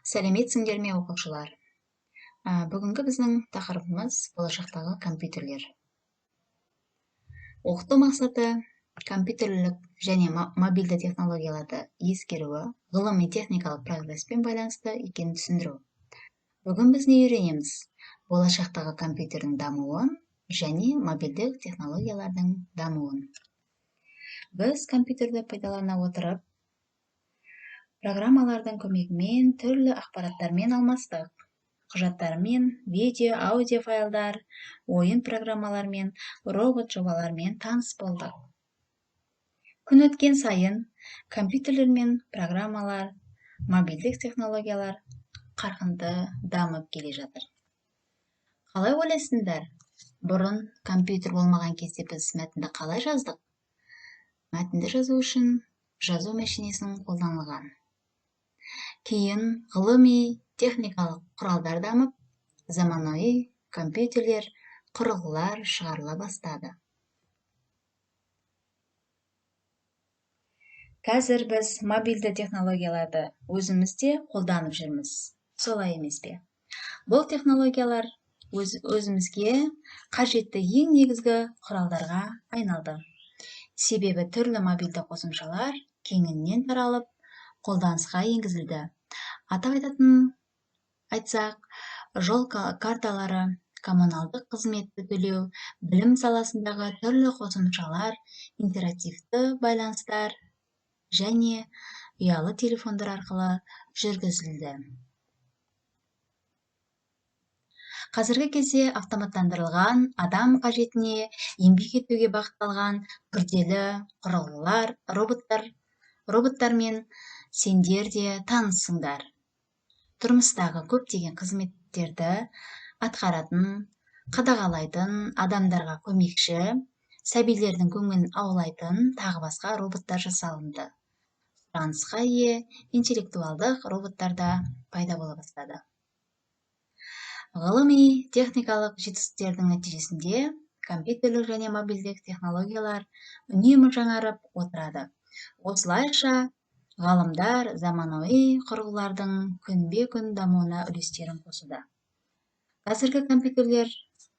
Сәлеметсіңдер ме, оқушылар? Бүгінгі біздің тақырыбымыз болашақтағы компьютерлер. Оқыту мақсаты: компьютерлік және мобильді технологияларды ескеруі, ғылыми техникалық прогресспен байланысты екенін түсіндіру. Бүгін біз не үйренеміз? Болашақтағы компьютердің дамуын және мобильдік технологиялардың дамуын. Біз компьютерді пайдалана отырып, программалардың көмегімен түрлі ақпараттармен алмастық. Құжаттармен, видео, аудио файлдар, ойын программалармен, робот жобалармен таныс болдық. Күн өткен сайын компьютерлер мен программалар, мобильдік технологиялар қарқынды дамып келе жатыр. Қалай ойлайсыңдар? Бұрын компьютер болмаған кезде біз мәтінді қалай жаздық? Мәтінді жазу үшін жазу мәшинесін қолданылған. Кейін ғылыми техникалық құралдар дамып, заманауи компьютерлер, құрылғылар шығарыла бастады. Қазір біз мобильді технологияларды өзіміз де қолданып жүрміз. Солай емес пе? Бұл технологиялар өзімізге қажетті ең негізгі құралдарға айналды. Себебі түрлі мобильді қосымшалар кеңінен таралып, қолданысқа енгізілді. Атап айтсақ, жол карталары, коммуналдық қызметті төлеу, білім саласындағы түрлі қосымшалар, интерактивті байланыстар және ұялы телефондар арқылы жүргізілді. Қазіргі кезде автоматтандырылған, адам қажетіне еңбек етуге бағытталған күрделі құрылғылар, роботтармен сендер де таныссыңдар. Тұрмыстағы көптеген қызметтерді атқаратын, қадағалайтын, адамдарға көмекші, сәбилердің көңілін аулайтын тағы басқа роботтар жасалынды. Сұранысқа ие интеллектуалдық роботтар да пайда бола бастады. Ғылыми техникалық жетістіктердің нәтижесінде компьютерлік және мобильдік технологиялар үнемі жаңарып отырады. Осылайша ғалымдар заманауи құрылғылардың күнбе-күн дамуына үлестерін қосуда. Қазіргі компьютерлер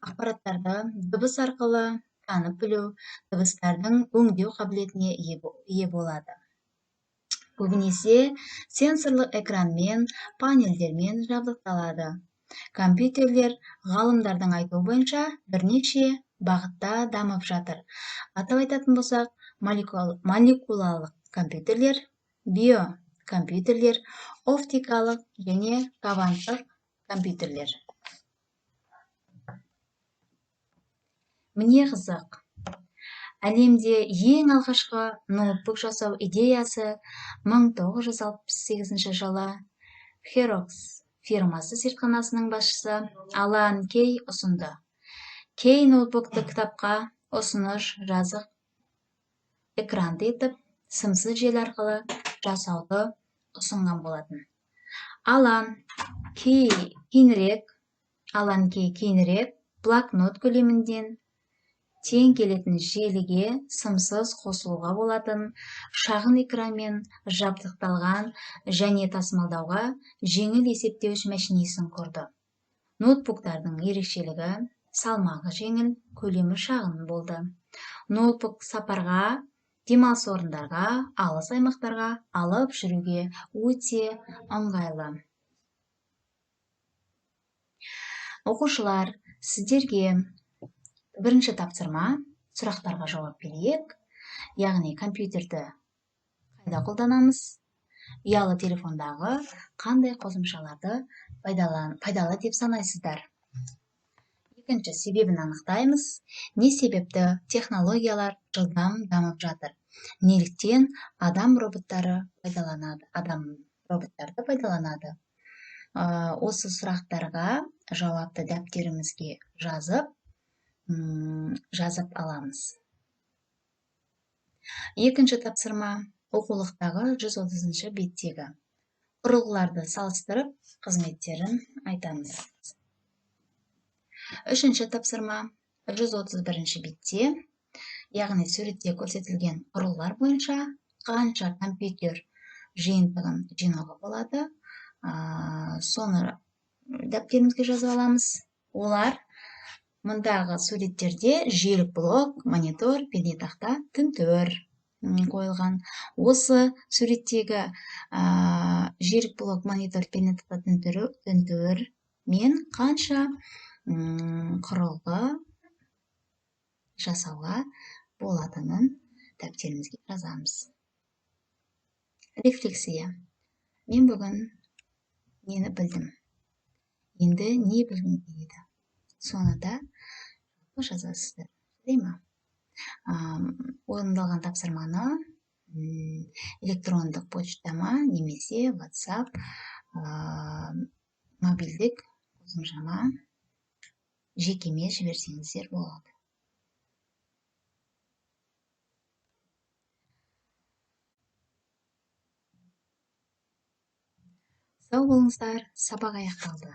ақпараттарды дыбыс арқылы танып білу, дыбыстардың өңдеу қабілетіне ие болады. Көбінесе сенсорлық экранмен, панельдермен жабдықталады. Компьютерлер ғалымдардың айтуы бойынша бірнеше бағытта дамып жатыр. Атап айтатын болсақ, молекулалық компьютерлер, биокомпьютерлер, оптикалық және кванттық компьютерлер. Міне қызық. Әлемде ең алғашқы ноутбук жасау идеясы 1968 жылы Xerox фирмасы зертханасының басшысы Алан Кей ұсынды. Кей ноутбукты кітапқа ұсыныш жазық экранды етіп, сымсыз желі арқылы жасауды ұсынған болатын. Алан Кей кейінірек блокнот көлемінден тең келетін желіге сымсыз қосылуға болатын шағын экранмен жабдықталған және тасымалдауға жеңіл есептеуіш мәшинесін құрды. Ноутбуктардың ерекшелігі салмағы жеңіл, көлемі шағын болды. Ноутбук сапарға, демалыс орындарға, алыс аймақтарға алып жүруге өте ыңғайлы. Оқушылар, сіздерге бірінші тапсырма, сұрақтарға жауап берейік. Яғни компьютерді қайда қолданамыз? Ұялы телефондағы қандай қосымшаларды пайдалы деп санайсыздар? Екінші, себебін анықтаймыз. Не себепті технологиялар жылдам дамып жатыр? Неліктен адам роботтары пайдаланады? Адам роботтарды пайдаланады. Осы сұрақтарға жауапты дәптерімізге жазып аламыз. Екінші тапсырма оқулықтағы 130 беттегі құрылғыларды салыстырып қызметтерін айтамыз. Үшінші тапсырма 131 бетте, яғни суретте көрсетілген құрылғылар бойынша қанша компьютер жиынтығын жинауға болады, Соны дәптерімізге жазып аламыз. Олар мұндағы суреттерде желік блок, монитор, пернетақта, тінтуір қойылған. Осы суреттегі желік блок, монитор, пернетақта, тінтуір мен қанша құрылғы жасауға болатынын дәптерімізге жазамыз. Рефлексия. Мен бүгін нені білдім? Енді не білгім келеді? Соны да жазасыздар. Жарай ма? Орындалған тапсырманы электрондық почтама немесе WhatsApp, мобильдік қосымшама жекеме жіберсеңіздер болады. Сау болыңыздар, сабақ аяқталды.